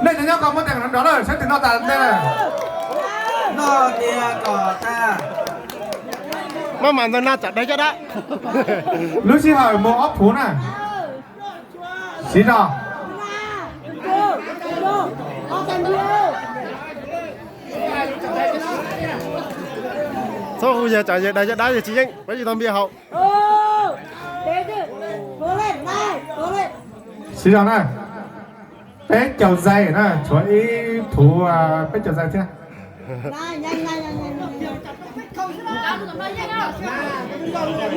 Cov nyob ko muab tes nrov nrov lawm, saib twg noj tas ntej lawm. Noj tiag kom tag. Maj mam ntawd na, tsam dai caj dab. Lub sij hawm mus ob phuv na. Siv zog. Txhob hu yawg, tsam yawg dai caj dab yawg tsis yeej, peb tsis tau npias haus. Siv zog na. Peb caug zais na, tshuav ib phuv peb caug zais thiab.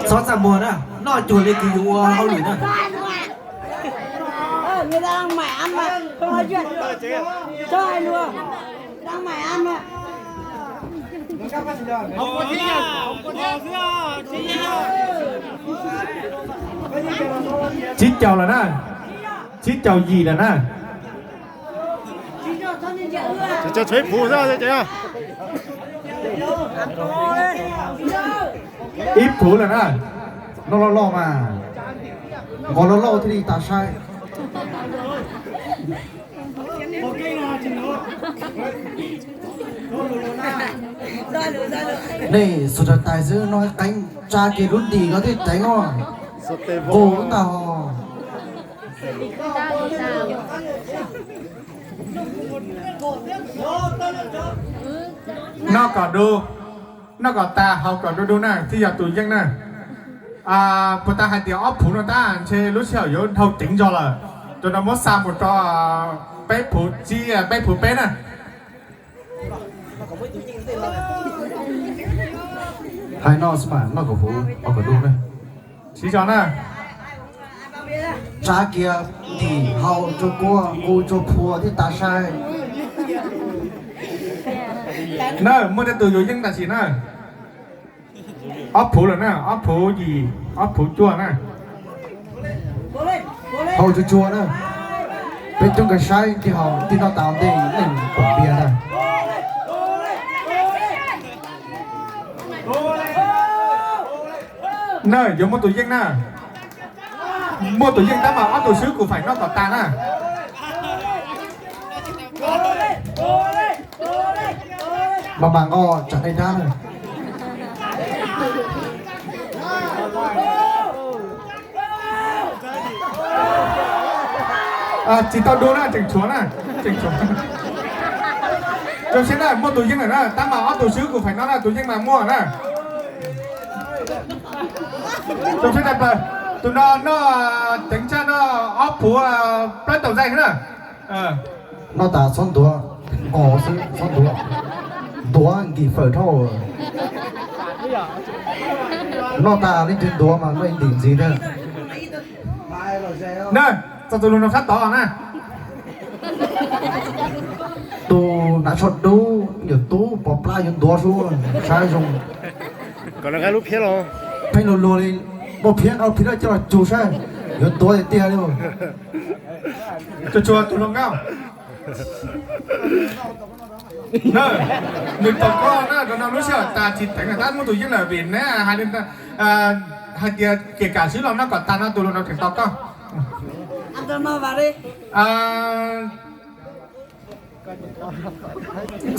Txhob txaj muag na, noj cuag li kws yus ua hauj lwm na. Tsib caug lawm na, tsib caug yim lawm na. Ib phuv lawm na, noj loj loj mas, nqos loj loj thiaj li tas saib. Nej xuas rau tais xwb no, qeeb tsa kiag lub ntim no thiaj ceev os. Nqus ntag. Noj kom du, noj kom tas haus kom du du na thiaj yog tus yeej na. Puas tas hais tias ob phuv no tab ntshe lub sij hawm yuav dhau ceev zog lawm, tus no muab xa mus rau peb phuv tsib, peb phuv peb na. Hais no xwb mas noj kom huv, haus kom du na. Siv zog na. Tsa kiag ntim haus tsua kua, nqus tsua phua thiaj tas saib. Na, muaj tej tus yuav yeej tam sim na. Ob phuv lawm na, ob phuv yim, ob phuv cuaj na. Haus tsuag tsuag na. Peb coob kawg saib tig haus tig noj tas ntej neeg pom npias ntag. Na, yuav muaj tus yeej na. Muaj tus yeej tab mas ob tug swb kuv feem noj kom tas na. Mas mas nqos tsam dai dab na. Tsis tau du na, tseem tshuav na, tseem tshuav. Rau siab na, muaj tus yeej lawm na, tab mas ob tug swb kuv feem no na, tus yeej mas muaj na. Rau siab tshaj plaws, tus no noj ceev tsaj no ob phuv plaub taum zais na. Noj tas txhob ntuav, nqos xwb txhob ntuav, ntuav ntim fawm dhau. Noj tas leej twg ntuav mas leej ntim ntxiv thiab. Na, txog tus lug no sab tod na. Tus hnav tsho dub, nyuam tub pov plab yuav ntuav sub, saib zoo. Kom nqa lub phiab los. Pheej luag luag li, muaj phiab nqa phiab coj los cug saib, yuav ntuav tiag tiag li. Tsuag tsuag tus hluas nkauj. Na, nws tau koj na, rau no lub sij hawm tas tsis teev tab muab tus yeej lawm vim neb hais li hais tias ces kam swb los noj kom tag no tus hluas no tseem tau koj.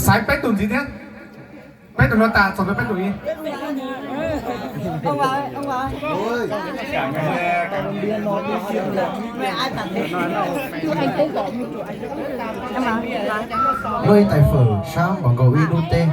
Xaiv peb tus ntxiv thiab. Peb tus no tas txog rau peb tus ib. Muaj ib tais fawm sab npaum nkaus ib lub teb.